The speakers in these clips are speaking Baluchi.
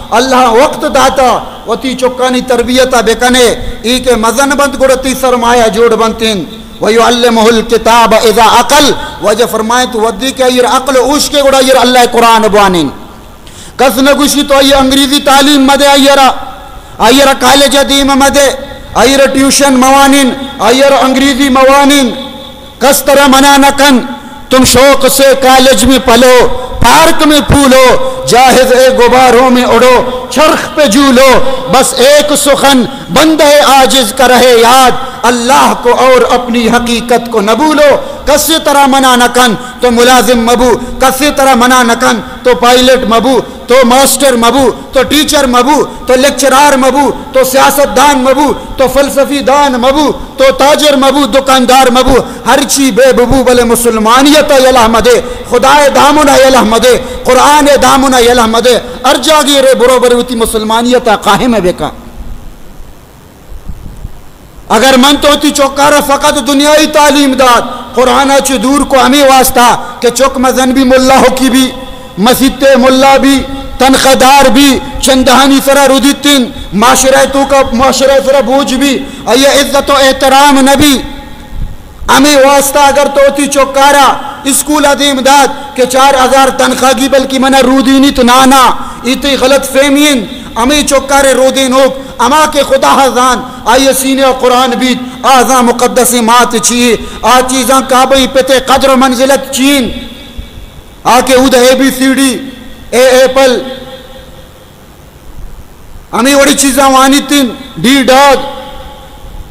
اللہ وقت داتا وتی چکانی تربیت ءَ بکنے، ای کہ مزن بنت گڑا تی سرمایہ جوڑ بنت انت۔ ویعلمہ الکتاب اذا عقل، واجہ فرمائیں تو ودی کہ آئی را عقل اوش کے گڑا آئی را اللہ قرآن بوانین۔ کس نہ گوشی تو آئی انگریزی تعلیم مدے، آئی را، آئی را کالج دیم مدے، آئی را ٹیوشن موانین، آئی را انگریزی موانین۔ کس ترا منع نہ کن، تم شوق سے کالج میں پلو، پارک میں پھولو، جاہز اے غباروں میں اڑو، چرخ پہ جھولو۔ بس ایک سخن بندہ عاجز کا رہے یاد، اللہ کو اور اپنی حقیقت کو نہ بھولو۔ کس ترا منع نہ کن، تو ملازم مبو، کس ترا منع نہ کن، تو پائلٹ مبو، تو ماسٹر مبو، تو ٹیچر مبو، تو لیکچرار مبو، تو سیاست دان مبو، تو فلسفی دان مبو، تو تاجر مبو، دکاندار مبو، ہر چی بے ببو، بلے مسلمانیت ءَ یلہ مدے، خدا ءِ دامن ءَ یلہ مدے، قرآن ءِ دامن ءَ یلہ مدے۔ ہر جاگے رے برو، بلے وتی مسلمانیت ءَ قائم بکن۔ اگر من تو وتی چکارا فقط دنیائی تعلیم دات، قرآن ءَ چہ دور کو، ہمے واسطہ کہ چک مزن بی، ملا ہوکی بی، مسیت ءِ ملا بی، تنخواہ دار بی، چندہانی سرا ردیتین، معاشرہ ءِ توکا، معاشرہ ءِ سرا بوجھ بی، آئی ءِ عزت و احترام نہ بی۔ ہمے واسطہ اگر تو وتی چکارا اسکول ءَ دیم دات کہ چار ہزار تنخواہ گی، بلکہ منا رودینیت، نانا، ای تئی غلط فہمی انت۔ ہمے چکارے رودینوک، ہما کہ خدا ءَ زان، آئی ءِ سینہ ءَ قرآن بیت، آ زان مقدسیں مات چی یے، آ چی زان کعبہ ءِ پت ءِ قدر و منزلت چی انت۔ آ کہ اود اے بی سی ڈی، اے ایپل، ہمے وڑی چیزاں وانیت انت، ڈی ڈاگ،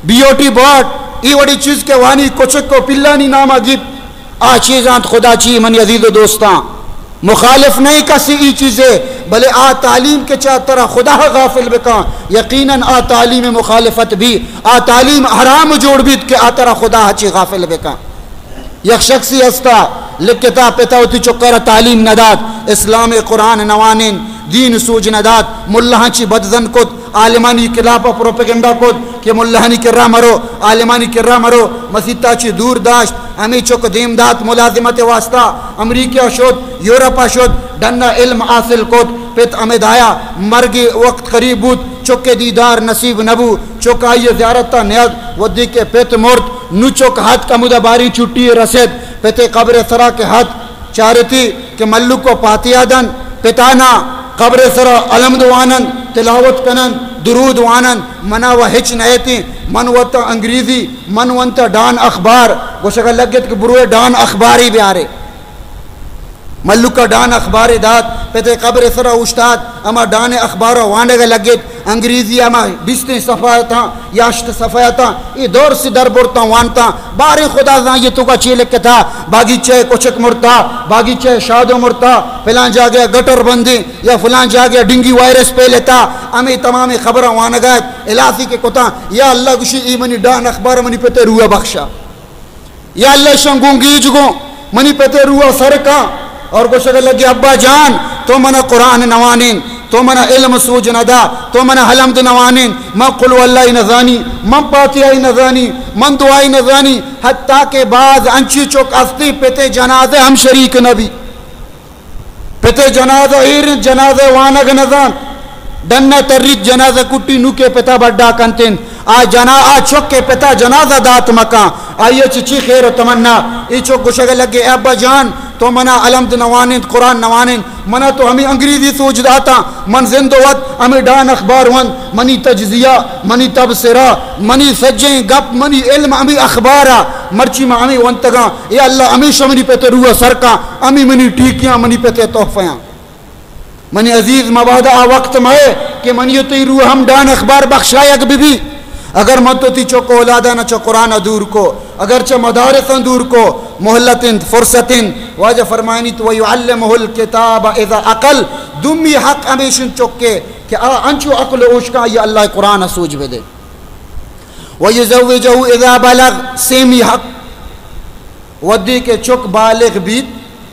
بیوٹی باٹ، ای وڑی چیز کہ وانی کچک و پلانی ناما گیپت، آ چیزاں خدا چی۔ منی عزیز و دوستاں، مخالف نہیں کسی ای چیزے، بلے آ تعلیم کہ چا ترا خدا غافل بکاں، یقیناً آ تعلیم مخالفت بی، آ تعلیم حرام جوڑ بیت کہ آ ترا خدا چی غافل بکاں۔ یک شخصی ہستا، لکھتا، پتا وتی چکارا تعلیم نہ دات، اسلام قرآن نوانین، دین سوج نہ دات، ملاہاں چی بدزن کت، عالمانی خلاف پروپیگنڈا کت کہ ملاہانی کرا مرو، عالمانی کرا مرو، مسیتا چی دور داشت۔ ہمے چک دیم دات ملازمت واسطہ، امریکہ شد، یورپ شد، ڈنا علم حاصل کت، پت ہمے دایا، مرگ وقت قریب بوت، چک دیدار نصیب نبو، چک آئی زیارت تا نیاد، ودی کہ پت مرت، نو چک ہاتک ہمودا باری چھٹی رسید، پتے قبر سرا کہ ہاتک چارتی کہ ملک و پاتیا دن، پتانا قبر سرا الحمد وانن، تلاوت کنن، درود وانن، منا و ہچ نئیتی، من وتا انگریزی، من ونتا ڈان اخبار، گوشگا لگت کہ بروے ڈان اخباری بیارے۔ ملکا ڈان اخبارے دات، پتے قبر سرا اوشتات، ہما ڈان اخبارا وانگا لگت، انگریزی ہما بیستیں صفحہ تاں یا ہشت صفحہ تاں، اے دور سے در برتاں وانتاں، باریں خدا زان یہ توکا چے لکھتا، باگیچہ کچک مرتا، باگیچہ شادو مرتا، فلان جاگہ گٹر بندیں یا فلان جاگہ ڈنگی وائرس پھیلتا، ہمے تمامیں خبراں وانگا ات، الاسی کہ کتاں، یا اللہ گوشی ای منی ڈان اخبار منی پتے روح بخشا۔ یا اللہ، شان گوں گیج گوں، منی پتے روح سر کاں۔ اور گوشگ لگے، ابا جان، تو منا قرآن نوانین، تو منا علم سوج ندا، تو منا الحمد نوانین، من قل ہو اللہ نزانی، من پاتیائی نزانی، من دعائی نزانی۔ حتیٰ کہ بعض انچی چک استی پتے جنازہ ہم شریک نبی۔ پتے جنازہ ایر انت، جنازہ وانگ نزانت۔ ڈنا تریت، جنازہ کٹی، نوکے پتا بڈا کنتن۔ آ جنا، آ چک کے پتا جنازہ دات مکان۔ آئی چی چی خیر و تمنا۔ ای چک گوشگ لگے، اے ابا جان، تو منا الحمد نوانند، قرآن نوانند، منا تو ہمیں انگریزی سوج داتا، من زند وت ہمیں ڈان اخبار وند، منی تجزیہ، منی تبصرہ، منی سجیں گپ، منی علم ہمیں اخبارا، مرچی ما ہمیں ونتگاں۔ اے اللہ، ہمیشہ منی پتے روح سر کاں، ہمیں منی ٹیکیاں، منی پتے تحفیاں۔ منی عزیز، مبادا آ وقت مئے کہ منی و تئی روح ہم ڈان اخبار بخشایگ بہ بی۔ اگر من تو تئی چک اولادانا چہ قرآن دور کو، اگر چہ مدارساں دور کو، مہلت انت، فرصت انت۔ واجہ فرمائنیت، ویعلمہ الکتاب اذا عقل، دومی حق ہمیش انت چکے کہ آ انچو عقل و ہوش کاں، آئی اللہ قرآن سوج بدے۔ ویزوجہ اذا بلغ، سیمی حق، وھدے کہ چک بالغ بیت،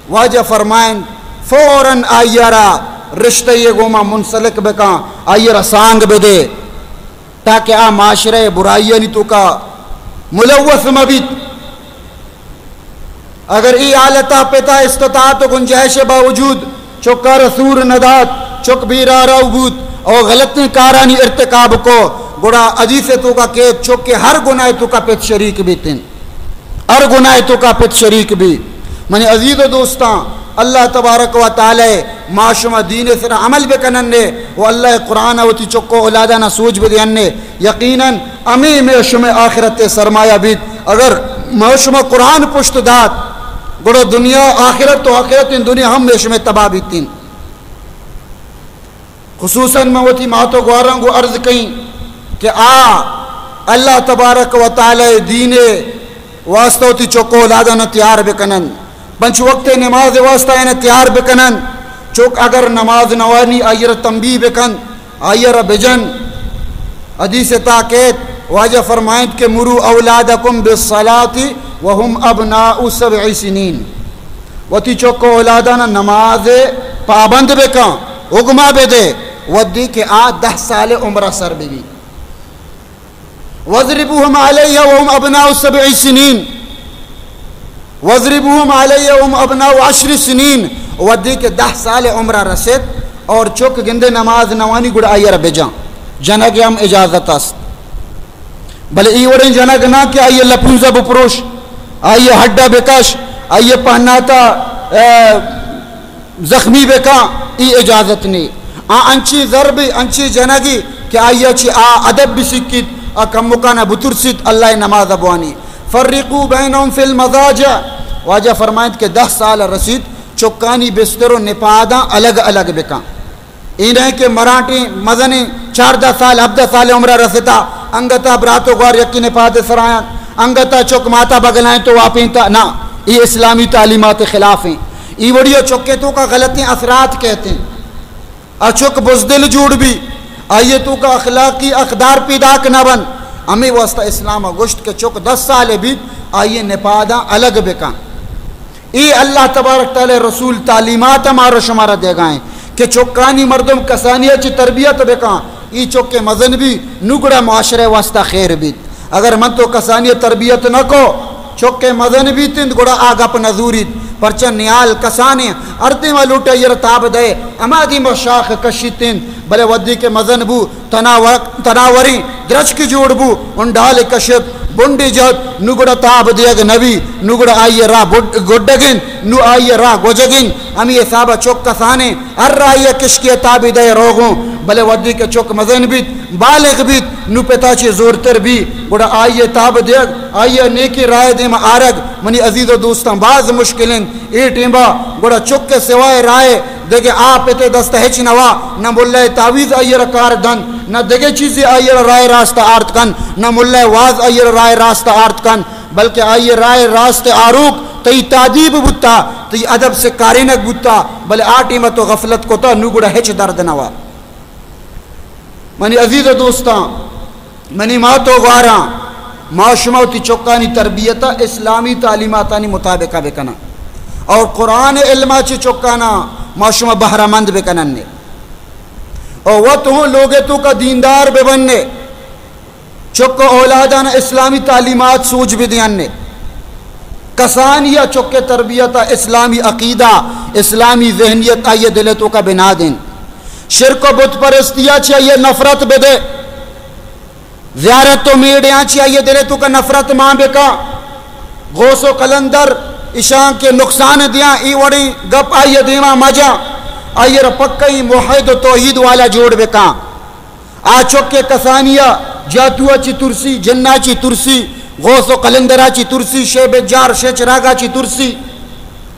واجہ فرمائن، فوراً آئی ءَ را رشتہ یے گوما منسلک بکن، آئی ءَ را سانگ بدے، تاکہ آ معاشرہ ءِ برائیانی توکا ملوث مہ بیت۔ اگر اے حالت ءَ پت ءَ استطاعت و گنجائش ءِ باوجود چک ءَ را سور نہ دات، چک بے راہ رو بوت او غلطیں کارانی ارتکاب کو، گڑا حدیث توکا کہ چک کہ ہر گناہ توکا پت شریک بیتن، ہر گناہ توکا پت شریک بی۔ منی عزیز و دوستاں، اللہ تبارک و تعالی ما شما دین سر عمل بکنن نے و اللہ قرآن وتی چک و اولادانا سوج بدین نے۔ یقیناً ہمیں میں شما آخرت سرمایہ بیت۔ اگر ما شما قرآن پشت دات، گڑا دنیا آخرت و آخرت ان دنیا ہم میں شما تباہ بیتین۔ خصوصاً من وتی مات و گواراں گوں عرض کئیں کہ آ اللہ تبارک و تعالی دین واسطہ وتی چک و اولادانا تیار بکنن، پنچ وقت نماز واسطہ اینا تیار بکنن۔ چک اگر نماز نوانی آئی را تنبیہ بکن، آئی را بجن۔ حدیث تا کیت، واجہ فرمائنت کہ مروا اولادکم بالصلاة وهم ابناء سبع سنین، وتی چک و اولادانا نماز پابند بکن، حکمہ بدے، وھدے کہ آ دہ سال عمرہ سر ببی۔ واضربوهم علیها وهم ابناء سبع سنین، واضربوهم علیها وهم ابناء عشر سنین، وھدے کہ دہ سال عمرہ رسیت اور چک گندے نماز نوانی گڑا آئی را بجن، جنگ ہم اجازت است۔ بلے ای وڑیں جنگ نہ کہ آئی لپونزا بپروش، آئی ہڈا بکش، آئی پہناتا، اے، زخمی بکاں، ای اجازت نے۔ آ انچی ضرب، انچی جنگی کہ آئی چی آ ادب بسکیت، آ کمکانا بترسیت، اللہ نماز بوانی۔ فرقوا بینهم فی المضاجع، واجہ فرمائنت کہ دہ سال رسیت، چکانی بستر و نپاداں الگ الگ بکاں۔ اے نہ کہ مرانٹیں مزنیں چاردہ سال، ہبدہ سال عمرہ رستا، انگتا برات و گوار یکی نپاد سرایاں، انگتا چک ماتا بگلائیں تو واپینتا، نہ، ای اسلامی تعلیمات خلاف ہیں۔ ای وڑی چکے توکا غلطیں اثرات کیت ہیں۔ آ چک بزدل جوڑ بی، آئی توکا اخلاقی اقدار پیداک نہ بن۔ ہمیں واسطہ اسلام گوشت کہ چک دس سال بیت، آئی نپاداں الگ بکن۔ اے اللہ تبارک تعالی رسول تعلیمات مارا شمارا دیگائیں کہ چکانی مردم کسانی چی تربیت بکاں، ای چک مزن بی، نو گڑا معاشرہ واسطہ خیر بیت۔ اگر من تو کسانی تربیت نہ کو، چک مزن بیت انت، گڑا آ گپ نہ زوریت۔ پرچہ نیال کسانے ہر دیما لوٹے ایر تاب دے، اما دیما شاخ کشیت انت، بلے ودی کہ مزن بو، تنا و-، تنا وریں درچک جوڑ بو، انڈال کشت، بنڈے جت، نو گڑا تاب دیگ نبی، نو گڑا آئی راہ بڈ-، گڈگن، نو آئی راہ گوجگن۔ ہمی حساب چک کسانے ہر راہی کشکی تابی دے روغوں، بلے ودی کہ چک مزن بیت، بالغ بیت، نو پتا چی زورتر بی، گڑا آئی تاب دیگ، آئی نیکی راہ دیم آرگ۔ منی عزیز و دوستاں، باز مشکلیں اے ٹیمبا، گڑا چک سوائے راہ دگہ آ پتے دست ہچ نوا، نہ ملہ تعویذ آئی را کار دن، نہ دگہ چیزے آئی را راہ راست آرت کن، نہ ملہ واز آئی را راہ راست آرت کن، بلکہ آئی راہ راست آروک تئی تادیب بوتا، تئی ادب سے کارینک بوتا، بلے آ ٹیم تو غفلت کتا، نو گڑا ہچ درد نوا۔ منی عزیز و دوستاں، منی مات و گواراں، ما شما وتی چکانی تربیت اسلامی تعلیماتانی مطابقہ بکناں اور قرآن علما چی چکانا ما شما بہرہ مند بکنن نے۔ اور وت ہوں لوگے توکا دیندار ببن نے، چک و اولادان اسلامی تعلیمات سوج بدیان نے۔ کسانی چک تربیت اسلامی عقیدہ، اسلامی ذہنیت آئی دل توکا بنا دین۔ شرک و بت پرستی چی آئی نفرت بدے۔ زیارت و میڑیاں چی آئی دل توکا نفرت مان بکا۔ غوث و قلندر اشان کے نقصان دیاں، ای وڑی گپ آئی دیما مجا۔ آئی را پکئی موحد و توحید والا جوڑ بکا۔ آ چک کسانی جاتو چی ترسی، جنا چی ترسی، غوث و قلندرا چی ترسی، شے بجار، شے چراغا چی ترسی۔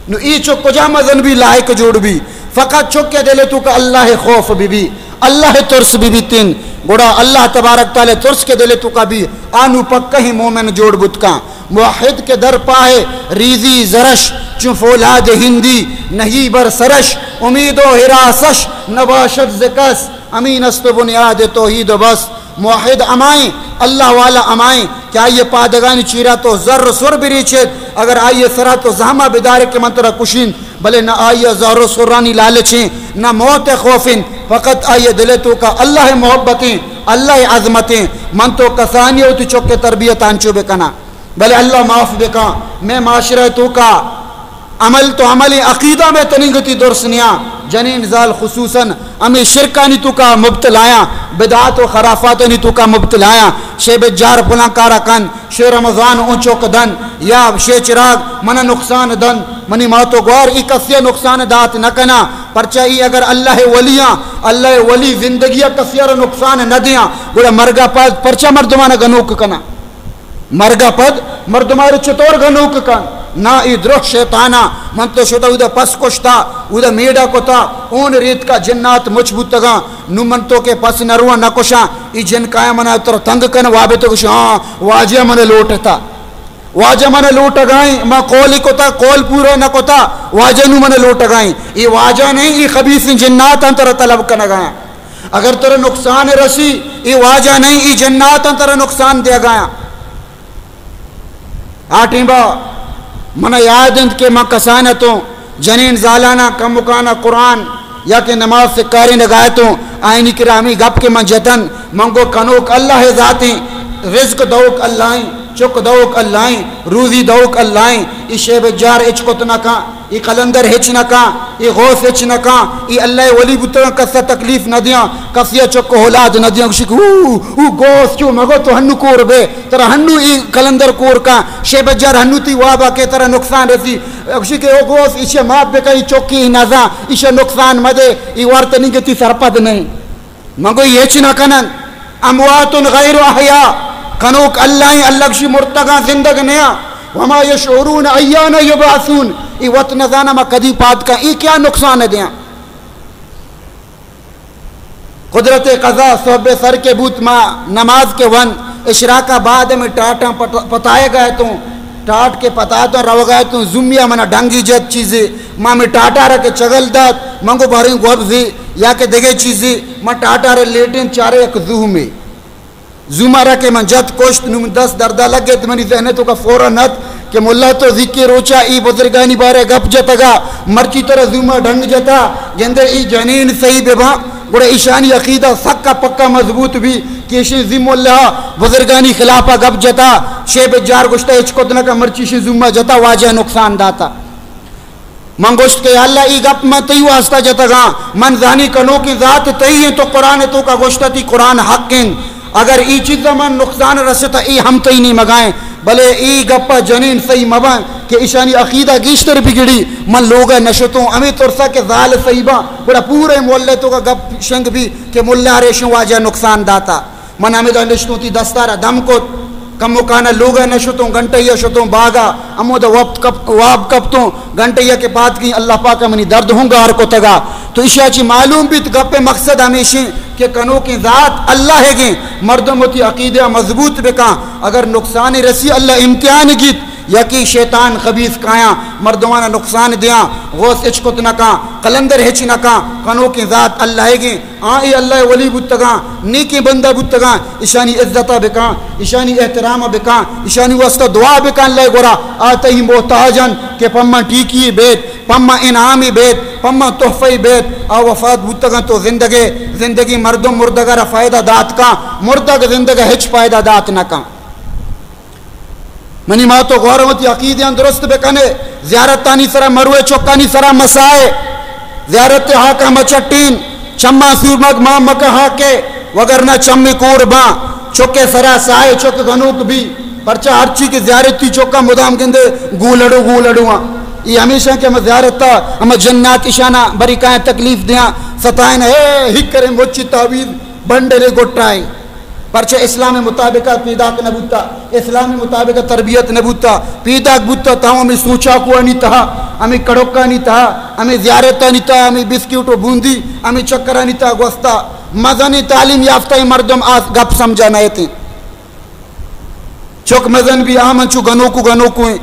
نو ای چک کجا مزن بی، لائق جوڑ بی؟ فقط چک دل توکا اللہ خوف بی بی، اللہ ترس بی بی تین۔ گڑا اللہ تبارک تعالی ترس کے دل توکا بی، آنو پکہ مومن جوڑ بوت کاں۔ موحد کے در پاہے ریزی زرش، چون فولاد ہندی نہیں بر سرش، امید و ہراسش نباشد ز کس، امین است و بنیاد توحید و بس۔ موحد ہمائیں، اللہ والا ہمائیں کہ آئی پادگانی چیرا تو زر و سر بریچت، اگر آئی سرا تو زہما بدارے کہ من ترا کشین، بلے نہ آئی زر و سرانی لالچیں، نہ موت خوفیں، فقط آئی دل توکا اللہ محبتیں، اللہ عظمتیں۔ من تو کسانی وتی چک تربیت انچو بکنا۔ بلے اللہ معاف بکاں، میں معاشرہ توکا عمل تو عمل، عقیدہ میں تننگتی درست نیاں۔ جنین زال خصوصاً ہمیں شرکانی توکا مبتلایاں، بدعات و خرافاتانی توکا مبتلایاں۔ شے بجار پلاں کارا کن، شے رمضان اونچوک دن، یا شے چراغ منا نقصان دن۔ منی مات و گوار، ای کسیا نقصان دات نہ کنا، پرچا ای اگر اللہ ولیاں، اللہ ولی زندگیا کسیا را نقصان نہ دیاں، گڑا مرگا پد پرچا مردمانا گنوک کنا؟ مرگا پد مردمارے چطور گنوک کن؟ نا، ای درہ شیطانا، من تو شتا اودا پس کشتا، اودا میڑا کتا، اون ریتکا، جنات مچ بوتگاں، نو من تو کہ پس نرواں نکشاں، ای جن کایا منا ترا تنگ کن، وابے تو گوش، ہاں، واجہ من لوٹتا، واجہ من لوٹگائیں، ما قولی کتا، قول پورا نہ کتا، واجہ نو من لوٹگائیں۔ ای واجہ نہیں، ای خبیث جنات ہم ترا طلب کنگایا۔ اگر ترا نقصان رسی، ای واجہ نہیں، ای جناتاں ترا نقصان دیگایاں۔ آ ٹیمبا منا یاد انت کہ من کسان اتوں، جنین زالانا کمکانا قرآن یا کہ نماز سکارینگا اتوں، آئینی کرا ہمیں گپ کہ من جتن، من گو کنوک اللہ ذاتیں، رزق دوک اللہیں، چک دوک اللہیں، روزی دوک اللہیں، ای شے بجار اچ کت نہ کن۔ ای قلندر ہچ نہ کاں، ای غوث ہچ نہ کاں، ای اللہ ولی بوتگاں کسا تکلیف نہ دیاں، کسیا چک اولاد نہ دیاں۔ گوشی کہ او، او غوث چو مگو تو ہنو کور بے، ترا ہنو ای قلندر کور کاں، شے بجار ہنو تی وابا کہ ترا نقصان رسی۔ گوشی کہ او غوث ایشی معاف بکن، ای چکی نزاں، ایشی نقصان مدے، ای وارت نہیں کہ تی سرپد نہیں۔ من گو ہچ نہ کنن۔ اموات غیر احیاء، کنوک اللہ ہیں، اللہ گشی مرتگاں زندگ نیاں۔ وما یشعرون ایان یبعثون، ای وت نزاناں ما کدی پاد کن، ای کیا نقصان دیاں۔ قدرت قضا صحب سر کے بوت ما نماز کے ون اشراق بعد میں ٹاٹاں پت-، پتائے گئے تو ٹاٹ کے پتاتوں روگا اتوں، زومیا منا ڈنگی جت چیزے، ما ہمے ٹاٹا را کہ چگل دات، من گو باریں گوبزے یا کہ دگہ چیزے، ما ٹاٹا را لیٹیں چارے یک زومے۔ زوما را کہ من جت کشت، نوں من دست دردا لگت، منی ذہن توکا فوراً ات کہ ملا تو زیکے روچا ای بزرگانی بارے گپ جتگا، مرچی ترا زوما ڈنگ جتا، گندے ای جنین صحیح بباں، گڑا ایشانی عقیدہ سکا پکا مضبوط بی۔ کہ ایشیں زیم اللہ بزرگانی خلافا گپ جتا، شے بجار گوشتا ہچ کت نہ کن، مرچی ایشیں زوما جتا، واجہ نقصان داتا۔ من گوشت کہ یا اللہ، ای گپ من تئی واسطہ جتگاں، من زانی کنوکیں ذات تئی ہیں، تو قرآن توکا گوشتا تی قرآن حق ہیں، اگر ای چیزا من نقصان رستا ای ہم تئی نیمگائیں، بلے ای گپا جنین صحیح مباں کہ ایشانی عقیدہ گیشتر بگڑی۔ من لوگا نشتوں، ہمیں ترسا کہ زال صحیح باں، گڑا پورے محلے توکا گپ شنگ بی کہ ملا ریشن واجہ نقصان داتا۔ من ہمدا نشتوں، تی دستارا دم کت، کمکانا لوگا نہ شتوں، گھنٹہ یا شتوں باغا، ہمودا وپت کپ-، واب کپتوں، گھنٹہ یا کہ پاد گئی، اللہ پاکا منی درد ہوں گار کتگا۔ تو اشیا چی معلوم بیت، گپ مقصد ہمیشیں کہ کنوکیں ذات اللہ گیں، مردم وتی عقیدہ مضبوط بکاں، اگر نقصان رسی اللہ امتحان گیت، یکی شیطان خبیث کایاں مردمانا نقصان دیاں، غوث ہچ کت نہ کاں، قلندر ہچ نہ کاں، کنوکیں ذات اللہ گیں۔ آ اے اللہ ولی بوتگاں، نیکیں بندہ بوتگاں، اشانی عزتا بکاں، اشانی احتراما بکاں، اشانی واسطہ دعا بکاں اللہ گورا، آ تئی محتاج انت کہ پما ٹیکی بیت، پما انعامی بیت، پما تحفہ بیت۔ آ وفات بوتگاں تو زندگے، زندگی مردم مردگا را فائدہ دات کاں، مردگ زندگا ہچ فائدہ دات نہ کاں۔ منی مات و گوھر وتی عقیدیان درست بکنے، زیارتانی سرا مروے، چکانی سرا مسائے، زیارت ہاکا مچٹین، چماں سور مگ، ماں مکہ ہاکے، وگرنہ چمی کور باں، چکے سرا سائے، چک گنوک بی، پرچا ہرچی کہ زیارتی چکا مدام گندے گولڑو گولڑو آں۔ ای ہمیشہ کہ ہم زیارتا ہم جنات اشانا بری کائیں تکلیف دیاں، ستائیں، اے ہک کریں مچی تعویذ بنڈلے گٹائے۔ پرچہ اسلام مطابق پیداک نہ بوتا، اسلام مطابق تربیت نہ بوتا، پیداک بوتا تاں ہمیں سوچاکوانی تہا، ہمیں کڑکانی تہا، ہمیں زیارتانی تہا، ہمیں بسکیٹ و بوندی، ہمیں چکرانی تہا گوستا۔ مزنیں تعلیم یافتہ مردم آ گپ سمجھا نہ اتیں۔ چک مزن بی آ من چو گنوکو گنوکو ہیں۔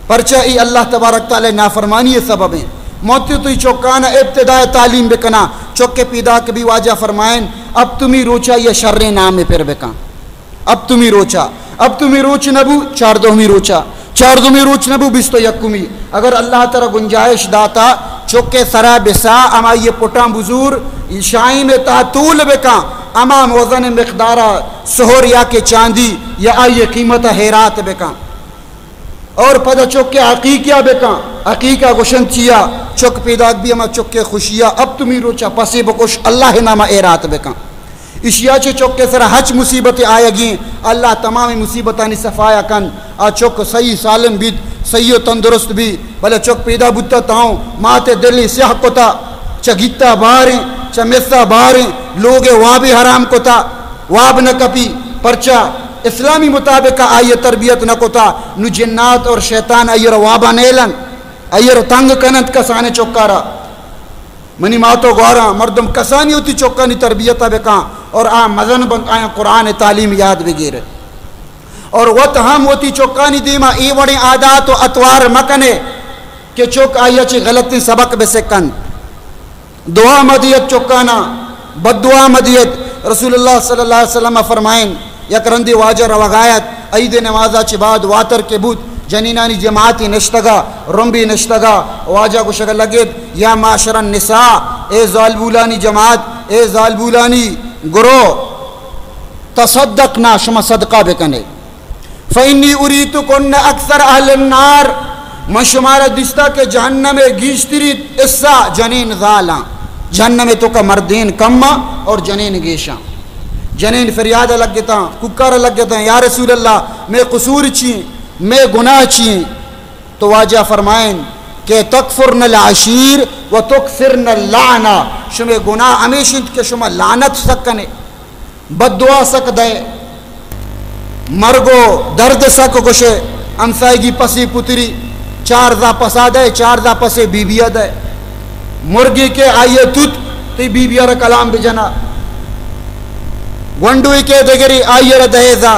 پرچہ ای اللہ تبارک تعالی نافرمانی سبب ہیں۔ موتی تو ای چکانا ابتداء تعلیم بکنا، چک پیداک بی واجہ فرمائیں، ہپتمی روچا یا شریں نامے پر بکن۔ ہپتمی روچا، ہپتمی روچ نبو، چاردہمی روچا، چاردہمی روچ نبو، بیست و یکمی۔ اگر اللہ ترا گنجائش داتا، چکے سرا بسا، ہمائی پٹاں بزور، شاہین تا طول بکن، ہما وزن مقدارا سہر یا کہ چاندی یا آئی قیمت حیرات بکن۔ اور پدا چک ء عقیقہ بکن۔ عقیقہ گوشن چیا؟ چک پیداک بی ہما چک ء خوشیا ہپتمی روچا پسے بکش، اللہ ء نام ء ایرات بکن۔ اشیا چہ چک ء سرا ہچ مصیبت آیگی، اللہ تمام مصیبتانی صفایا کن۔ آ چک صحیح سالم بیت، صحیح و تندرست بی، بلے چک پیدا بوتا تاؤں مات ء دلی سیاہ کتا، چہ گیتا باریں، چہ مسا باریں، لوگ ء وابی حرام کتا۔ واب نہ کپی، پرچا؟ اسلامی مطابق آئی تربیت نہ کتا، نو جنات اور شیطان آئی را وابا نیلن، آئی را تنگ کننت کسانے چکارا۔ منی ماتو گوارا مردم کسانی ہوتی چکانی تربیت بکاں اور آ مزن بنت، آیا قرآن تعلیم یاد بگیرے اور وت ہم ہوتی چکانی دیما اے وڑیں عادات و اطوار مکنے کہ چک آیا چی غلطیں سبق بسکن۔ دعا مدیت چکانا، بد دعا مدیت۔ رسول اللہ صلی اللہ علیہ وسلم فرمائن، یک رندی واجہ روگایت، عید نمازا چہ بعد واتر کے بوت، جنینانی جماعتی نشتگا، رمبی نشتگا، واجہ گوشگ لگت، یا معاشر النساء، اے زالبولانی جماعت، اے زالبولانی گروہ، تصدقن، شما صدقہ بکنے۔ فإني أريتكن أكثر أهل النار، من شمارا دیستا کہ جہنم ء گیشتری حصہ جنین زالاں، جہنم ء توکا مردین کما اور جنین گیشاں۔ جنین فریاد لگتاں، کوکار لگتاں، یا رسول اللہ، میں قصور چی، میں گناہ چی؟ تو واجہ فرمائن کہ تکفرن العشیر و تکثرن اللعنہ، شمے گناہ ہمیش انت کہ شما لعنت سکنے۔ بد دعا سک دئے، مرگ و درد سک گوشے، ہمسائیگی پسی پتری، چار زا پسا دئے، چار زا پسے بی بیا دئے۔ مرگی کے آئیے توت، تی بی بیا را کلام بجنا۔ گونڈوی کے دگری آئیے را دئے زا۔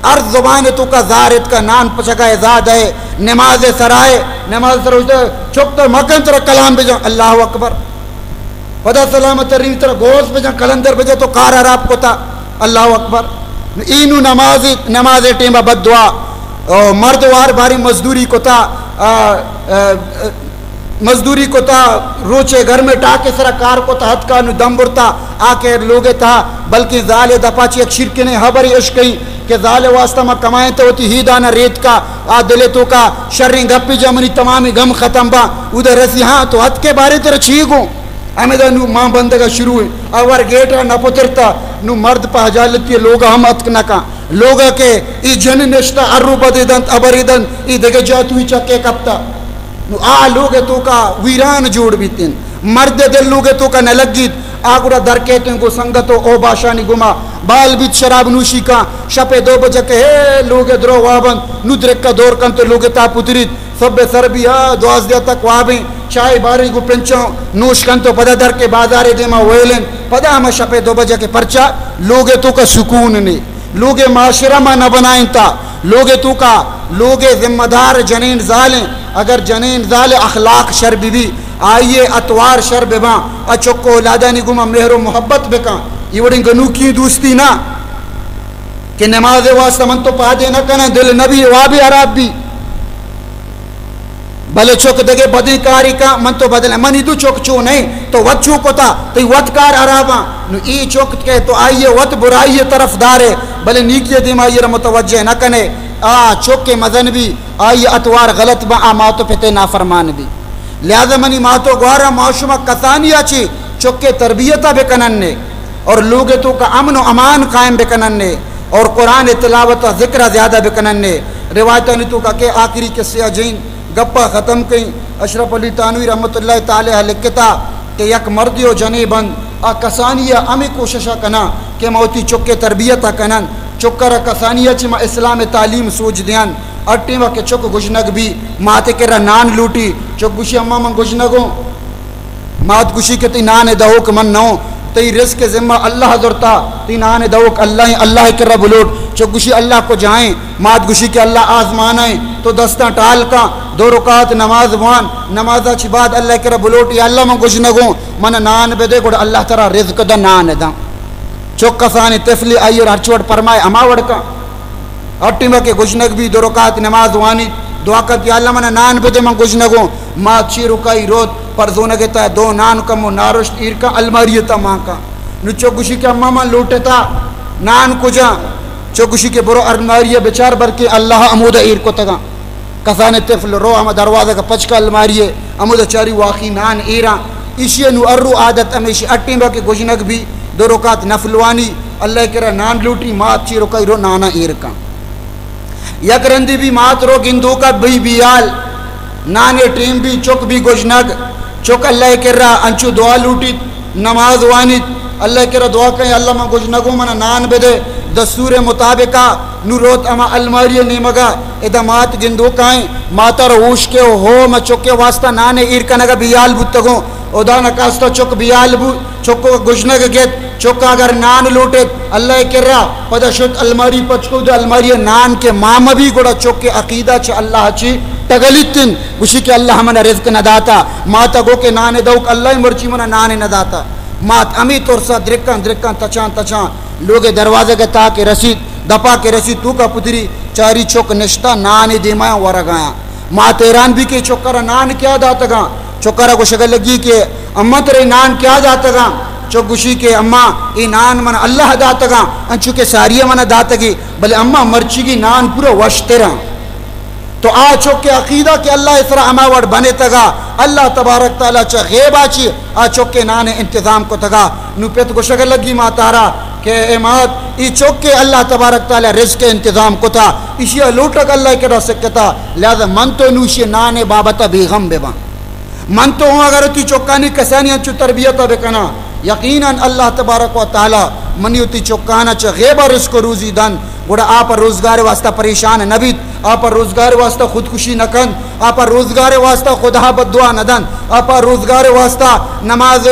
ہر زبان توکا زار اتکا، نان پچگا زا دئے، نماز سرائے، نماز سر اٹھتے، چک تر مکن تر کلام بجن، اللہ اکبر۔ پدا سلامت ری ترا گوس بجا، کلندر بجا، تو کار حراب کتا۔ اللہ اکبر۔ اینو نماز، نماز ٹیم بد دعا۔ او مرد وار باری مزدوری کتا، آ، آ، مزدوری کتا، روچے گرمے ٹاکے سرا کار کتا، ہتکا نو دم برتا، آ کے لوگے تھا، بلکہ زالے دپا چی یک شیرکنے حبری اشکئی کہ زالے واسطہ ما کمائیں تو وتی ہی دانا ریت کا، آ دلے توکا شریں گپی جا منی تمامی غم ختم با، اودے رسی ہاں تو ہتکے بارے تر چی گوں۔ ہمدا نو ماں بندگ ء شروع انت۔ آ ور گیٹ ء نہ پترتا، نو مرد پہ حجالتی ء لوگ ء ہم اتک نہ کن۔ لوگ ء کہ ای جن نشتہ، ارو بدے دنت، ابرے دنت، ای دگہ جاتوی چکے کپتا۔ نو آ لوگ ء توکا ویران جوڑ بیت انت۔ مرد ء دل لوگ ء توکا نہ لگیت۔ آ گڑا در کیت انت گوں سنگت و اوباشانی گما۔ بال بیت شراب نوشی کن۔ شپ ء دو بجہ کہ ہے لوگ ء درو واب انت۔ نو درکہ دور کنت و لوگ ء تہا پتریت۔ سہب ء سر بی آ دوازدہ تک وابیں، چائے باریں گوں پنچاں نوش کنت و پدا در کے بازار ء دیما ویل انت۔ پدا ہما شپ ء دو بجہ کہ پرچا لوگ ء توکا سکون نے، لوگ ء معاشرہ ما نہ بنائینتا، لوگ ء توکا، لوگ ء ذمہ دار جنین زال انت۔ اگر جنین زال ء اخلاق شر بی بی، آئی ء اطوار شر بباں، آ چک و اولادانی گوما مہر و محبت بکاں، ای وڑیں گنوکی دوستی نہ کہ نماز ء واسطہ من تو پادے نہ کناں، دل نہ بی، وابے حراب بی۔ بلے چک دگہ بدیں کارے کن، من تو بدل، منی دو چک چو نئے، تو وت چو کتا، تئی وت کار حراباں۔ نو ای چک کہ تو آئی ء وت برائی ء طرف دارے، بلے نیکی ء دیم آئی ء را متوجہ نہ کنے، آ چک ء مزن بی، آئی ء اطوار غلط با، آ مات و پت ء نافرمان بی۔ لہذا منی مات و گوارا، ما شما کسانی ء چی چک ء تربیت ء بکنن نے۔ اور لوگ ء توکا امن و امان قائم بکنن نے اور قرآن تلاوت ء ذکر ء زیادہ بکنن نے۔ روایتانی توکا کہ آخری قصے ء جین گپ ء ختم کئیں، اشرف علی تھانوی رحمت اللہ تعالی علیہ لکھتا کہ یک مردے و جنے بند آ کسانی ء ہمے کوشش ء کناں کہ ما وتی چک ء تربیت ء کنن، چک ء را کسانی ء چہ ما اسلام ء تعلیم سوج دیان۔ ہر ٹیم ء کہ چک گژنگ بی، مات ء کرا نان لوٹی، چک گوشی، اماں من گژنگوں۔ مات گوشی کہ تئی نان ء دئوک من نہ اوں، تئی رزق ء ذمہ اللہ ء زرتا، تئی نان ء دئوک اللہ ایں، اللہ ء کرا بلوٹ۔ چک گوشی اللہ کجا ایں؟ مات گوشی کہ اللہ آزمان ء ایں، تو دستاں ٹال کن، دو رکعت نماز بوان، نماز ء چہ بعد اللہ ء کرا بلوٹ، یا اللہ من گژنگوں، من ء نان بدے، گڑا اللہ ترا رزق داں، نان داں۔ چک کسانیں طفلے آئی ء را ہرچ وڑ پرمائے ہما وڑ کن۔ ہر ٹیم ء کہ گژنگ بی، دو رکعت نماز وانی، دعا کنت، یا اللہ من ء نان بدے، من گژنگوں۔ مات چی رکائی روت، پرزونگ ء تہ دو نان کمو نارشت ایر کن، الماری ء تہ مان کن۔ نو چک گوشی کہ اماں من لوٹتا، نان کجا؟ چک گوشی کہ برو الماری ء بچار، بلکیں اللہ ء ہمودا ایر کتگاں۔ کسانِ طفل، رو ہما دروازگ ءَ پچ کن الماری ءَ، ہمودا چاری واقعی نان ایراں۔ ایشی ءَ نوں ہر رو عادت ہمیشی ہر ٹیم ءَ کہ گژنگ بی، دو رکعت نفل وانی، اللہ ءِ کرا نان لوٹی، مات چی رکائی رو نانا ایر کن۔ یک رندی بی مات رو گندوک ءَ بی بیال، نان ءِ ٹیم بی، چک بی گژنگ، چک اللہ ءِ کرا انچو دعا لوٹیت، نماز وانیت، اللہ ءِ کرا دعا کن، اللہ من گژنگوں، منا نان بدے، دستور ءِ مطابقا نوں روت ہما الماری ءِ نیمگا، ادا مات گندوکائیں، ماتا را ہوش کہ ہو، ما چک ءِ واسطہ نان ءِ ایر کنگا بیال بوتگوں، خدا نخواستہ چک بیال بو، چک ءَ گژنگ گیت، چک ءَ اگر نان لوٹیت اللہ ءِ کرا، پدا شت الماری پچ کو، دو الماری ءِ نان کہ مان مبی، گڑا چک ءِ عقیدہ چہ اللہ چی ٹگلیت انت، گوشی کہ اللہ منا رزق نداتا، ماتا گو کہ نان دوک اللہ، مرچی منا نان نداتا۔ مات ہمے ترسا درکاں درکاں، تچاں تچاں، لوگ ءِ دروازگ ءِ تہا کہ رسیت، دپا کہ رسیت، توکا پتری، چاری چک نشتہ نان ءِ دیما ورگایاں۔ مات حیران بی کہ چک ءَ را نان کیا داتگاں۔ چک ءَ را گوشگ لگی کہ اماں ترا اے نان کیا داتگاں؟ چک گوشی کہ اماں اے نان من اللہ داتگاں، انچو کہ ساری ءَ من داتگی، بلے اماں مرچیگی نان پورا وشتراں۔ تو آ چک ءِ عقیدہ کہ اللہ ءِ سرا ہما وڑ بنتگا، اللہ تبارک تعالیٰ چہ غیبا چی آ چک ءِ نان ءِ انتظام کتگا۔ نوں پت گوشگ لگی ماتارا کہ اے مات، اے چک ءَ اللہ تبارک تعالیٰ رزق ءِ انتظام کتا، ایشی ءَ لوٹگ اللہ ءِ کرا سکتا، لہذا من تو نوں ایشی ءِ نان ءِ بابت ءَ بے غم بباں۔ من تو ہوں اگر وتی چکانی کسانی انچو تربیت ءَ بکناں، یقیناً اللہ تبارک و تعالیٰ منی وتی چکانا چہ غیبا رزق و روزی دنت، گڑا آ پہ روزگار ءِ واسطہ پریشان نہ بیت، آ پہ روزگار ءِ واسطہ خودکشی نہ کنت، آ پہ روزگار ءِ واسطہ خدا ءَ بددعا نہ دنت، آ پہ روزگار ءِ واسطہ نماز،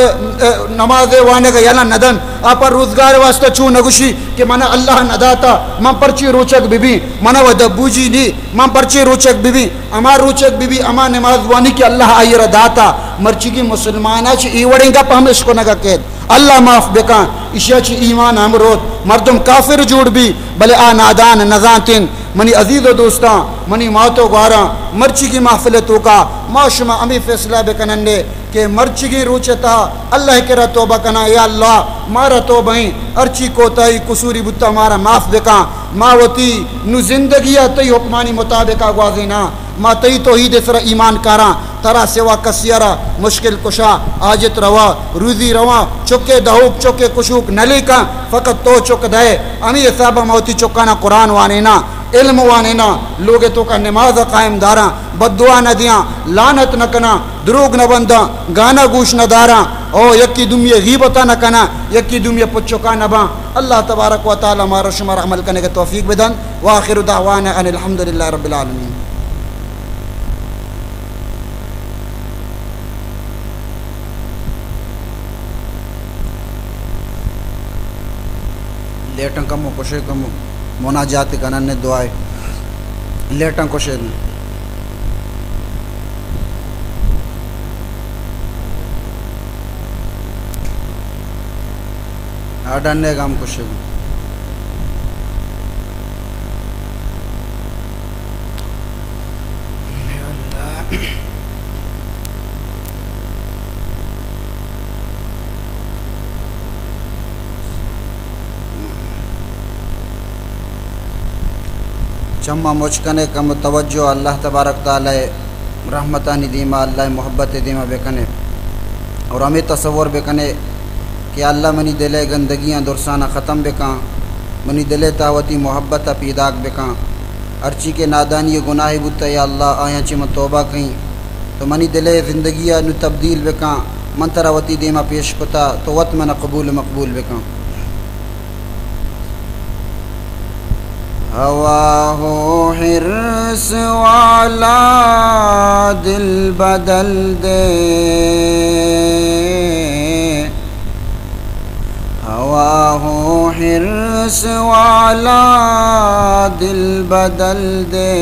نماز ءِ وانگ ءَ یلہ نہ دنت، آ پہ روزگار ءِ واسطہ چو نہ گوشی کہ منا اللہ نداتا، من پرچے روچگ ببیں، منا ودا بوجی نی، من پرچے روچگ ببیں۔ ہما روچگ ببی، ہما نماز وانی کہ اللہ آئی را داتا۔ مرچیگی مسلمانا چہ اے وڑیں گپ ہم اشکنگا کیت۔ اللہ معاف بکن، اشیا چہ ایمان ہم روت، مردم کافر جوڑ بی، بلے آ نادان نزانت انت۔ منی عزیز و دوستاں، منی مات و گواراں، مرچیگی محفل توکا ما شما ہمے فیصلہ بکنندے کہ مرچیگیں روچ ءِ تہا اللہ ءِ کرا توبہ کناں، یا اللہ، مارا توبہ ایں، ہرچی کوتاہی قصوری بوتا مارا معاف بکن، ما وتی نوں زندگی ءَ تئی حکمانی مطابقا گوازیناں، ما تئی توحید ءِ سرا ایمان کاراں، ترا سوا کسی ءَ را مشکل کشا، حاجت روا، روزی رواں، چکے دہوک، چکے کشوک نہ لیکاں، فقط تو چک دئے۔ ہمے حساب ءَ ما وتی چکاناں قرآن وانیناں، علم وانیناں، لوگ ءِ توکا نماز ءَ قائم داراں، بددعا نہ دیاں، لعنت نہ کناں، دروگ نہ بنداں، گانا گوش نہ داراں، او یکی دومی ءِ غیبتا نہ کناں، یکی دومی ءِ پچکا نہ باں۔ اللہ تبارک و تعالیٰ مارا شمارا عمل کنگ ءِ توفیق بدنت۔ وآخر دعوانا ان الحمد للہ رب العالمین۔ لیٹاں کمو کشے، کمو مناجات کنن، دعائے۔ لیٹاں کشے۔ آ ڈنے گام کشے۔ چماں مچ کنے، کم توجہ اللہ تبارک تعالیٰ ءِ رحمتانی دیما، اللہ ءِ محبت ءِ دیما بکنے، اور ہمے تصور بکنے کہ اللہ منی دل ءِ گندگیاں درساناں ختم بکاں، منی دل ءِ تہا وتی محبت ءَ پیداک بکاں۔ ہرچی کہ نادانی ءُ گناہے بوتہ، یا اللہ، آیاں چہ من توبہ کئیں۔ تو منی دل ءِ زندگی ءَ نوں تبدیل بکن۔ من ترا وتی دیما پیش کتہ، تو وت من ءَ قبول ءُ مقبول بکن۔ ہوا ہو حرص والا دل بدل دے، ہوا ہو حرص والا دل بدل دے،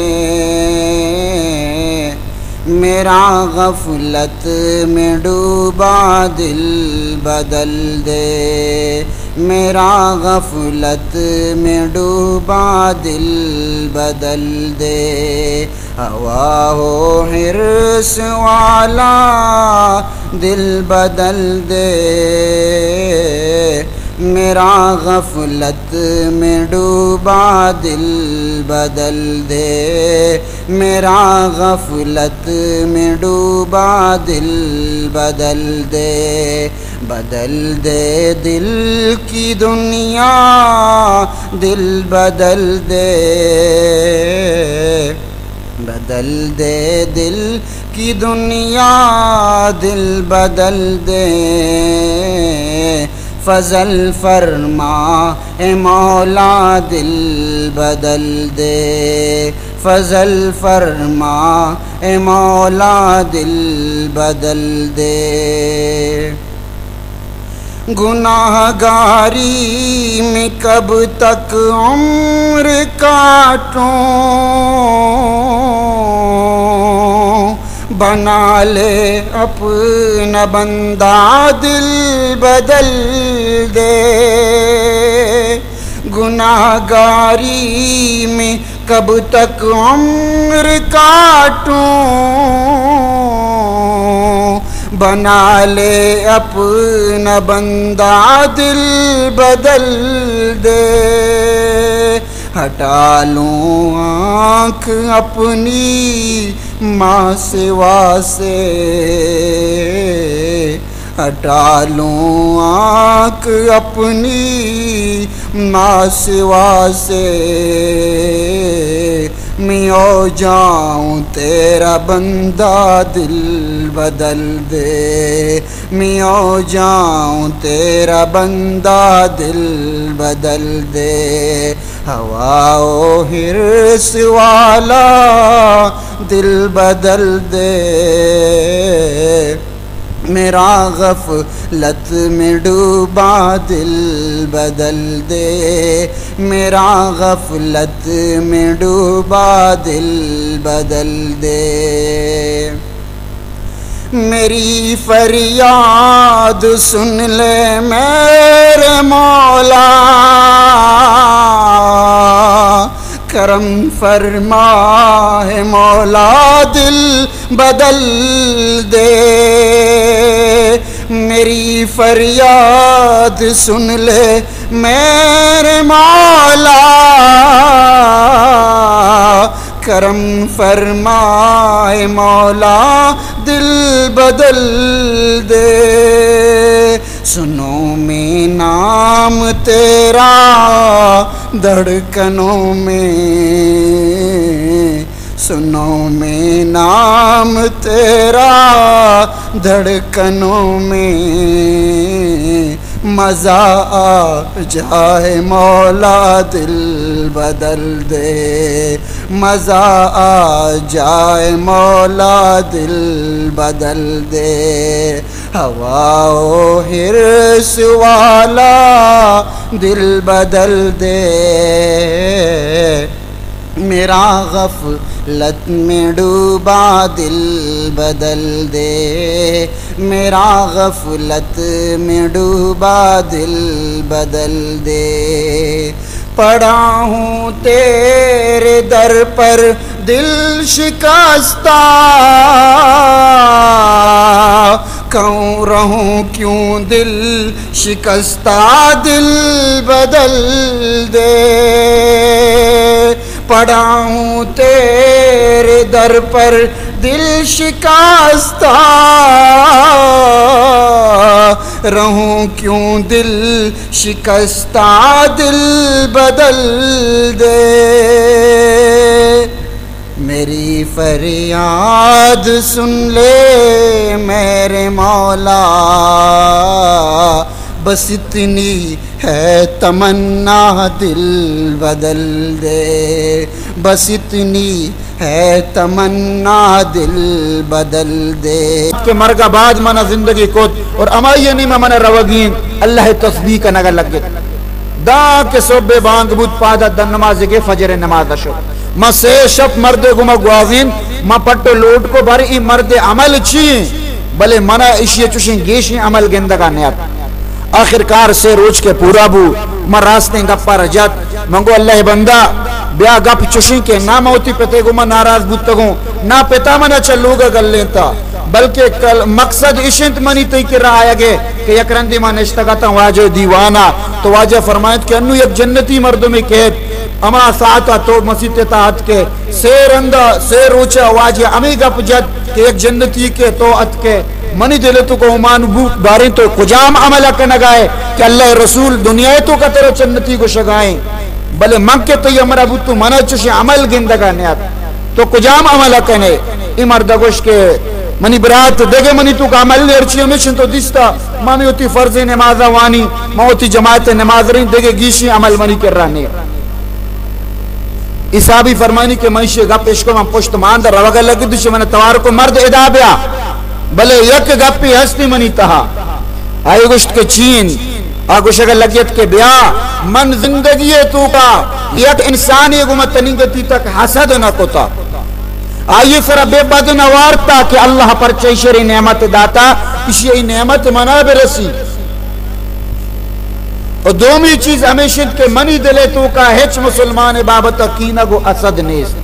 میرا غفلت میں ڈوبا دل بدل دے، میرا غفلت میں ڈوبا دل بدل دے۔ ہوا ہو حرص والا دل بدل دے، میرا غفلت میں ڈوبا دل بدل دے، میرا غفلت میں ڈوبا دل بدل دے، بدل دے دل کی دنیا، دل بدل دے، بدل دے دل کی دنیا، دل بدل دے۔ فضل فرما اے مولا، دل بدل دے، فضل فرما اے مولا، دل بدل دے۔ گناہگاری میں کب تک عمر کاٹوں، بنا لے اپنا بندہ، دل بدل دے۔ گناہگاری میں کب تک عمر کاٹوں، بنا لے اپنا بندہ، دل بدل دے۔ ہٹا لوں آنکھ اپنی ماں سوا سے، ہٹا لوں آنکھ اپنی ماں سوا سے، میں ہو جاؤں تیرا بندہ، دل بدل دے، میں ہو جاؤں تیرا بندہ، دل بدل دے۔ ہوا و حرص والا، دل بدل دے۔ میرا غفلت میں ڈوبا دل بدل دے، میرا غفلت میں ڈوبا دل بدل دے۔ میری فریاد سن لے میرے مولا، کرم فرما اے مولا، دل بدل دے۔ میری فریاد سن لے میرے مولا، کرم فرما اے مولا، دل بدل دے۔ سنوں میں نام تیرا دھڑکنوں میں، سنوں میں نام تیرا دھڑکنوں میں، مزہ آ جائے مولا، دل بدل دے، مزہ آ جائے مولا، دل بدل دے۔ ہوا و حرص والا، دل بدل دے۔ میرا غفلت میں ڈوبا دل بدل دے، میرا غفلت میں ڈوبا دل بدل دے۔ پڑا ہوں تیرے در پر دل شکستہ، کہوں رہوں کیوں دل شکستہ، دل بدل دے۔ پڑا ہوں تیرے در پر دل شکستہ، رہوں کیوں دل شکستہ، دل بدل دے۔ میری فریاد سن لے میرے مولا، بس اتنی ہے تمنا، دل بدل دے، بس اتنی ہے تمنا، دل بدل دے۔ کہ مرگ ءَ بعد منا زندگی کت اور ہمائی ءِ نیمگ ءَ منا روگی انت، اللہ ءِ تسبیح کنگ ءَ لگت۔ داں کہ صبح بانگ بوت، پاد ءَ داں نماز ءَ گے، فجر ءِ نماز ءَ شت۔ ما سے شپ مردے گوما گوازینت، ما پٹ ءُ لوٹ کو، باریں اے مرد ءِ عمل چی انت؟ بلے منا ایشی ءِ چوشیں گیشیں عمل گندگ ءَ نیات۔ آخر کار سے روچ کہ پورا بو، من راستیں گپ ءَ را جت۔ من گو، اللہ ءِ بندہ، بیا گپ چوشیں کہ ناں من وتی پت ءِ گوما ناراض بوتگوں، ناں پت ءَ منا چہ لوگ ءَ گلینتا، بلکہ کل-، مقصد اش انت منی تئی کرا آیگ ءِ کہ یک رندے ما نشتگ اتاں واجہ ءِ دیوان ءَ، تو واجہ فرمائینت کہ انوں یک جنتی مردمے کئیت، ہما ساعت ءَ تو مسیت ءِ تہا اتکئے، سے رند ءَ، سے روچ ءَ واجہ ہمے گپ جت کہ یک جنتی کہ تو اتکئے، منی دل ءِ توکا گمان بوت، باریں تو کجام عمل ءَ کنگ ءَ ئے کہ اللہ ءِ رسول دنیا ءِ توکا ترا جنتی گوشگ ءَ ایں، بلے من کہ تئی ہمراہ بوتوں، من ءَ چشیں عمل گندگ ءَ نیات۔ تو کجام عمل ءَ کن ئے؟ اے مرد ءَ گوشت کہ منی برات، دگہ منی توکا عمل نیست، ہرچی ہمیش انت تو دیستہ، ما ہمے وتی فرضیں نماز ءَ وانی، ما وتی جماعت ءِ نماز رئیں، دگہ گیشیں عمل منی کرا نیست۔ اے صحابی فرمائینی کہ من ایشی ءِ گپ اشکت، من پشت مان داں، روگ ءَ لگت، ایشی من ءَ توار کت، مرد ادا بیا، بلے یک گپے ہستی منی تہا۔ آئی گوشت کہ چی انت؟ آ گوشگ ءَ لگت کہ بیا، من زندگی ءِ توکا یک انسانے گوما تنیگتی تک حسد نہ کتا، آئی ءِ سرا بے بد نہ وارتا کہ اللہ پرچہ ایشرے نعمت داتا، ایشی ءِ نعمت منا برسی۔ و دومی چیز ہمیش انت کہ منی دل ءِ توکا ہچ مسلمان ءِ بابت ءَ کینگ و حسد نیست۔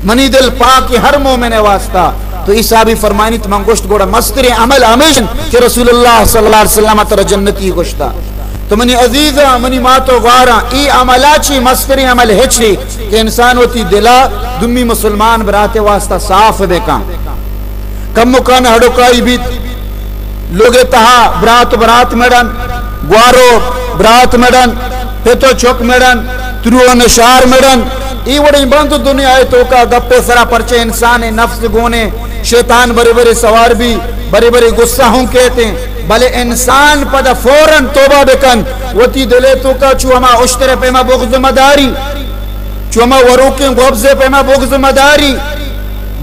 منی دل پاک ہر مومن ءِ واسطہ۔ تو اے صحابی فرمائینیت، من گوشت گڑا مستریں عمل ہمیش انت کہ رسول اللہ صلی اللہ علیہ وسلم ءَ ترا جنتی گوشتا۔ تو منی عزیزاں، منی مات و گواراں، اے عمل ءَ چی مستریں عمل ہچ نیست کہ انسان وتی دل ءَ دومی مسلمان برات ءِ واسطہ صاف بکن۔ کمکان ہڑوکائی بیت، لوگ ءِ تہا برات و برات مڑن، گوار و برات مڑن، پت و چک مڑن، ترو و نشار مڑن، اے وڑیں بنت دنیا ءِ توکا گپ ءِ سرا، پرچہ انسان ءِ نفس گون ایں، شیطان برے برے سوار بی، برے برے غصہ ہوں کیت ایں، بلے انسان پدا فوراً توبہ بکن، وتی دل ءِ توکا چو ہما اشتر ءِ پیما بغض مداری، چو ہما وروکیں گوبز ءِ پیما بغض مداری،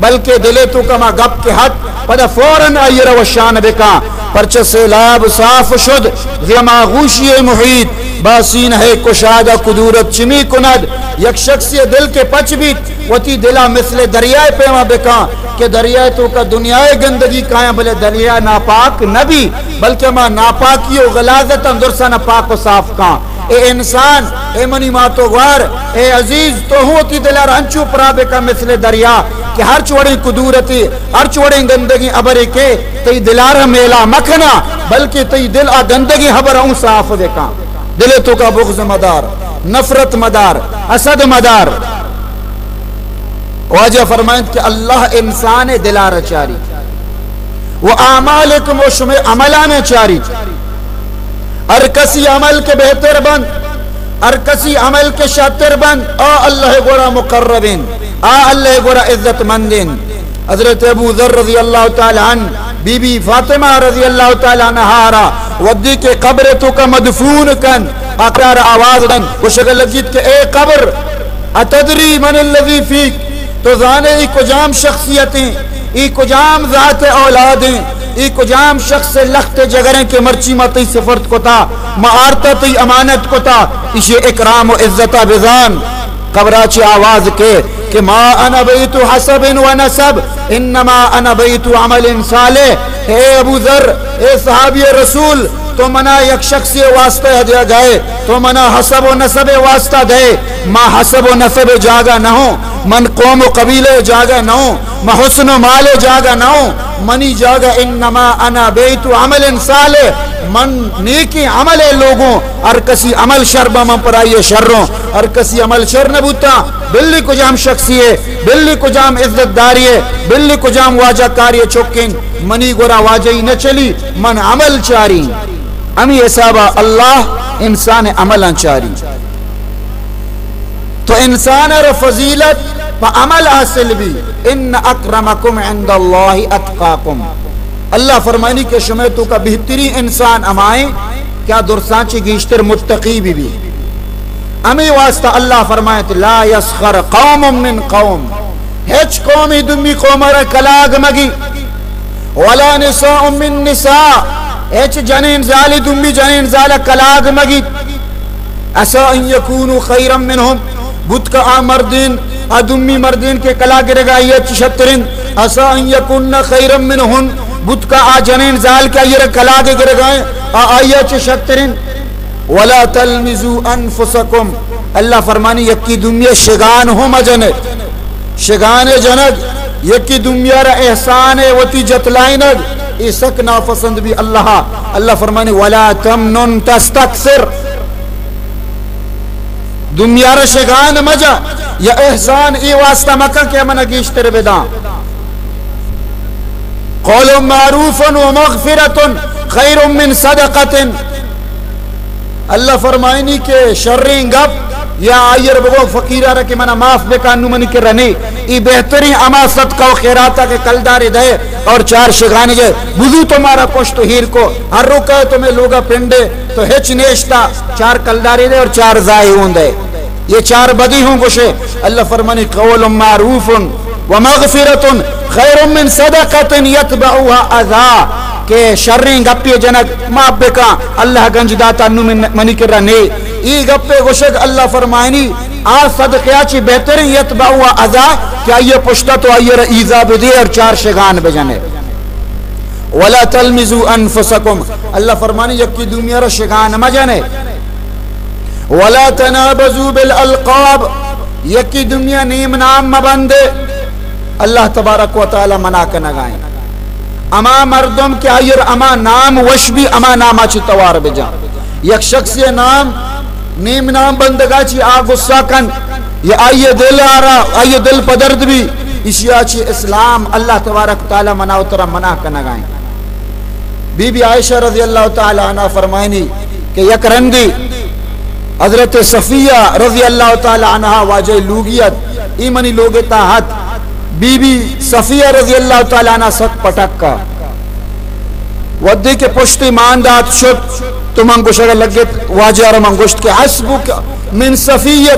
بلکہ دل ءِ توکا ہما گپ کہ ات، پدا فوراً آئی ءَ را وشان بکن، پرچہ سیلاب صاف شد، غم آغوشی محیط، با سینہ کشادہ کدورت چمی کند۔ یک شخصی دل کہ پچ بیت، وتی دل ءَ مثل دریا ءِ پیما بکن کہ دریا ءِ توکا دنیا ءِ گندگی کایاں، بلے دریا ناپاک نہ بی، بلکہ ہما ناپاکی و غلاظتاں درساں پاک و صاف کن۔ اے انسان، اے منی مات و گوار، اے عزیز، تو ہوں وتی دل ءَ را انچو پرا بکن مثل دریا کہ ہرچ وڑیں کدورتے، ہرچ وڑیں گندگیں ہبرے کہ تئی دل ءَ را میلا مکنا، بلکہ تئی دل آ گندگیں ہبر اوں صاف بکن۔ دل ءِ توکا بغض مدار، نفرت مدار، حسد مدار۔ واجہ فرمائنت کہ اللہ انسان ءِ دل ءَ را چاری، و اعمالکم، و شمئے عملان ءَ چاری۔ ہر کسی عمل کہ بہتر بنت، ہر کسی عمل کہ شرتر بنت، آ اللہ ءِ گورا مقرب انت، آ اللہ ءِ گورا عزت مند انت۔ حضرت ابو ذر رضی اللہ تعالی عنہ، بی بی فاطمہ رضی اللہ تعالی عنہا را وھدے کہ قبر ءِ توکا مدفون کنت، آ قبر ءَ را آواز دنت، گوشگ ءَ لگیت کہ اے قبر، اتدری من الذی فیک؟ تو زانے اے کجام شخصیت ایں؟ اے کجام ذات ءِ اولاد ایں؟ اے کجام شخص ءِ لخت ءِ جگر ایں کہ مرچی ما تئی سفرت کتا، ما آرتا تئی امانت کتا؟ ایشی اکرام و عزت ءَ بزان۔ قبر ءَ چہ آواز کئیت کہ ما انا بیت حسب و نسب، انما انا بیت عمل صالح۔ اے ابو ذر، اے صحابی رسول، تو منا یک شخصے واسطہ دیگا ئے، تو منا حسب و نسب واسطہ دئے، ما حسب و نسب جاگہ نہ اوں، من قوم و قبیلہ جاگہ نہ اوں، من حسن و مال جاگہ نہ اوں، منی جاگہ انما انا بیت عمل صالح، من نیکیں عمل لوگوں، ہر کسی عمل شر با من پر آئی شر اوں، ہر کسی عمل شر نہ بوتا، بلی کجام شخصی ئے، بلی کجام عزت داری ئے، بلی کجام واجہ کاری ئے چکیں، منی گورا واجہی نہ چلی، من عمل چاری۔ ہمی حسابا اللہ انسان عملاں چاری۔ تو انسان ءَ را فضیلت پہ عمل حاصل بی، ان اکرمکم عند اللہ اتقاکم۔ اللہ فرمانی کہ شمئے توکا بہترین انسان ہمائیں کہ آ درساں چہ گیشتر متقی بی بی۔ ہمے واسطہ اللہ فرمائیت، لا یسخر قوم من قوم، ہچ قومے دومی قوم ءَ را کلاگ مگی، ولا نساء من نساء، ہچ جنین زالے دومی جنین زال ءَ کلاگ مگی۔ عسیٰ ان یکونوا خیرا منہم، بوت کہ آ مردین، آ دومی مردین کہ کلاگ گرگا آئی ءَ چہ شترین، عسیٰ ان یکنن خیرا منہن، بوت کہ آ جنین زال کہ آئی ءَ را کلاگ گرگا ایں، آ آئی ءَ چہ شترین۔ ولا تلمزوا انفسکم، اللہ فرمانی یکی دومی ءَ شگان ہم مجنے۔ شگان جنگ، یکی دومیارا احسان ء وتی جتلائینگ، اے سک ناپسند بی اللہ ء۔ اللہ فرمانی، ولا تمنن تستکثر، دومیارا شگان مجا یا احسان اے واسطہ مکن کہ منا گیشتر بداں۔ قول معروف و مغفرت خیر من صدقۃ۔ اللہ فرمائنی کہ شریں گپ یا آئیر بگو فقیرارا کہ منا معاف بکن، نو منی کرا نے، ای بہترین اما صدقہ و خیراتا کہ کلدارے دے اور چار شگان جے، بزو تو مارا کشت و ہیر کو، ہر رو کہے تو میں لوگا پنڈے تو ہچ نیشتا، چار کلدارے دے اور چار زائے ہوں دے۔ یہ چار بدی ہوں گوشے۔ اللہ فرمانی، قول معروف و مغفرت خیر من صدقۃ یتبعها اذی، کہ شریں گپے جنگ معاف بکاں، اللہ گنج داتا، نو من، منی کرا نے۔ ای گپے گوشگ اللہ فرمائنی، آ صدقیا چی بہترین، یتبعها اذی، کہ آئیے پشتا تو آئیے را ایذا بدے اور چار شگان بجنے۔ ولا تلمزوا انفسکم، اللہ فرمانی، یکی دومیارا شگان مجنے۔ ولا تنابزوا بالالقاب، یکی دومیا نیم نام مبندے۔ اللہ تبارک و تعالی منع کنگائیں۔ اما مردم کہ آئیر اما نام وش بی، اما ناما چی توار بجان۔ یک شخص یہ نام نیم نام بندگا چی آ غصہ کن، یا آئیے دل آرا، آئیے دل پدرد بی، اشیا چی اسلام اللہ تبارک و تعالی منا و ترا منع کنگائیں۔ بی بی عائشہ رضی اللہ تعالی عنہا فرمائنی کہ یک رندی حضرت صفیہ رضی اللہ تعالی عنہا واجہ لوگی ات، ای منی لوگ تا ہت۔ بی بی صفیہ رضی اللہ تعالی عنہا سک پٹکا۔ ودی کہ پشتی مان دات شت، تو من گوشگ لگت، واجہ را من گوشت کہ حسبک من صفیہ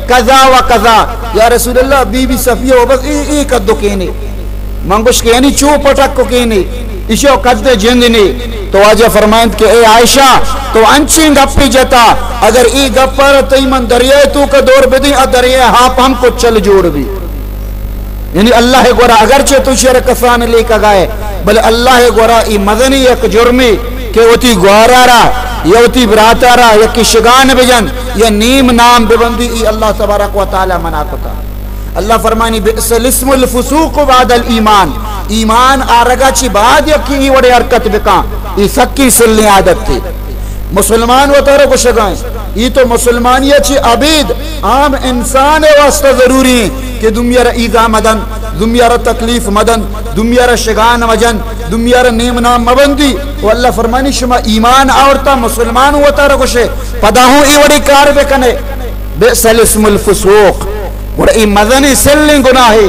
کذا و کذا۔ یا رسول اللہ، بی بی صفیہ و بس ای، ای قد و کینے۔ من گوشت کہ یعنی چو پٹک و کینے، ایشو قد جند نے۔ تو واجہ فرمائنت کہ اے عائشہ، تو انچیں گپی جتا، اگر ای گپ پر تئی من دریائے تو کا دور بدی، ا دریائے ہاپ ہم کچل جوڑ بی۔ یعنی اللہ گورا اگرچہ تو شر کسان لیکگائے، بل اللہ گورا ای مزنی یک جرمی کہ وتی گوارا را یا وتی براتا را یکی شگان بجن یا نیم نام ببندی، ای اللہ تبارک و تعالی منع کتا۔ اللہ فرمانی، بئس الاسم الفسوق بعد الایمان، ایمان آرگا چی بعد یکی ای وڑے حرکت بکاں، ای سکی سلیں عادت تے۔ مسلمان وتارا گوشگائیں، ای تو مسلمانی چی ابید عام انسان واسطہ ضروری ہیں کہ دمیارا ایذا مدن، دمیارا تکلیف مدن، دمیارا شگان مجن، دمیارا نیم نام مبندی۔ و اللہ فرمانی، شما ایمان آورتا مسلمان وتارا گوشے، پدا ہوں ای وڑی کار بکنے۔ بئس الاسم الفسوق، گڑا ای مزنیں سلیں گناہے۔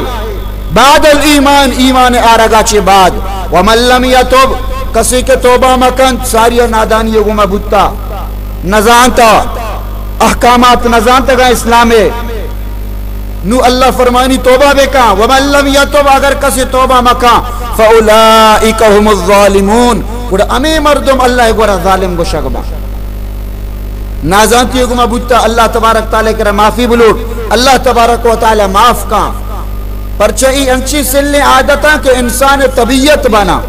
بعد الایمان، ایمان آرگا چے بعد۔ ومن لم یتب، کسے کہ توبہ مکنت، ساری نادانی گوما بوتا، نزانتا، احکامات نزانتگا اسلامے۔ نو اللہ فرمانی توبہ بکاں، ومن لم یتب، اگر کسے توبہ مکاں، فاولئک هم الظالمون، گڑا ہمے مردم اللہ گورا ظالم گوشگ باں۔ نازانتی گما بوتا، اللہ تبارک تعالی کرا معافی بلوٹ، اللہ تبارک و تعالی معاف کاں۔ پرچہ ای انچی سلیں عادتاں کہ انسان طبیعت بنا،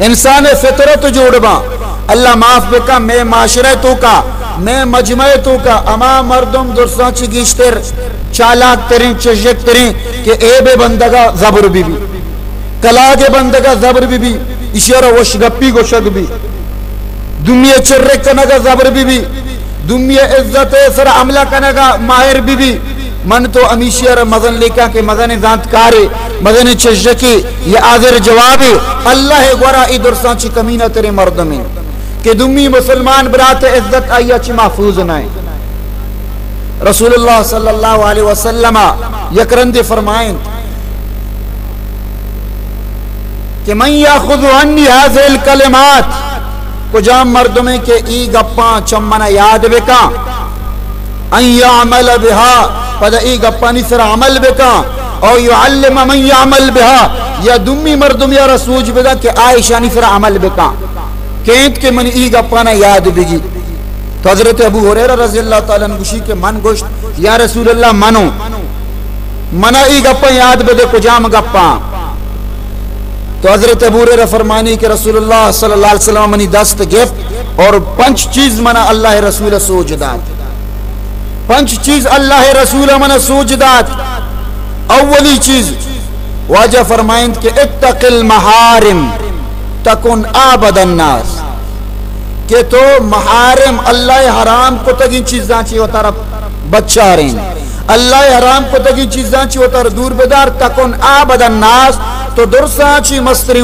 انسان فطرت جوڑ باں۔ اللہ معاف بکا، میں معاشرہ توکا، میں مجمع توکا، اما مردم درساں چی گیشتر چالاک ترین، چژک ترین کہ اے بے بندگا زبر بی بی، کلاگ بندگا زبر بی بی، اشیارا وش گپی گوشگ بی۔ دومی ء چرک کنگ ء زبر بہ بی، دومی ء عزت ء سر ء حملہ کنگ ء ماہر بہ بی۔ من تو ہمیشی ء را مزن لیکاں کہ مزن زانتکارے، مزن چژکے یا حاضر جوابے۔ اللہ ء گورا اے درساں چی کمینہ تریں مردم انت کہ دومی مسلمان برات ء عزت آئی ء چی محفوظ نہ انت۔ رسول اللہ صلی اللہ علیہ وسلم ء یک رندے فرمائنت کہ من یاخذ عنی هذه الکلمات، کجام مردمے کہ ای گپاں چم منا یاد بکاں، ان یعمل بها، پدا ای گپانی سر عمل بکاں، او یعلم من یعمل بها، یا دومی مردمے ء را سوج بداں کہ آ ایشانی سر عمل بکاں، کینت کہ من ای گپانا یاد بگی۔ تو حضرت ابو ہریرہ رضی اللہ تعالی عنہ گوشی کہ من گوشت، یا رسول اللہ، منو، منا ای گپاں یاد بدے، کجام گپاں؟ تو حضرت ابو ہریرہ فرمانی کہ رسول اللہ صلی اللہ علیہ وسلم منی دست گپت اور پنچ چیز منا اللہ رسول سوج دات۔ پنچ چیز اللہ رسول منا سوج دات۔ اولی چیز، واجہ فرمائنت کہ اتق المحارم تکن عابد الناس، کہ تو محارم، اللہ حرام کتگیں چیزاں چی وتارا بچارین، اللہ حرام کتگیں چیزاں چی وتارا دور بدار، تکن عابد الناس، تو درساں چی مستریں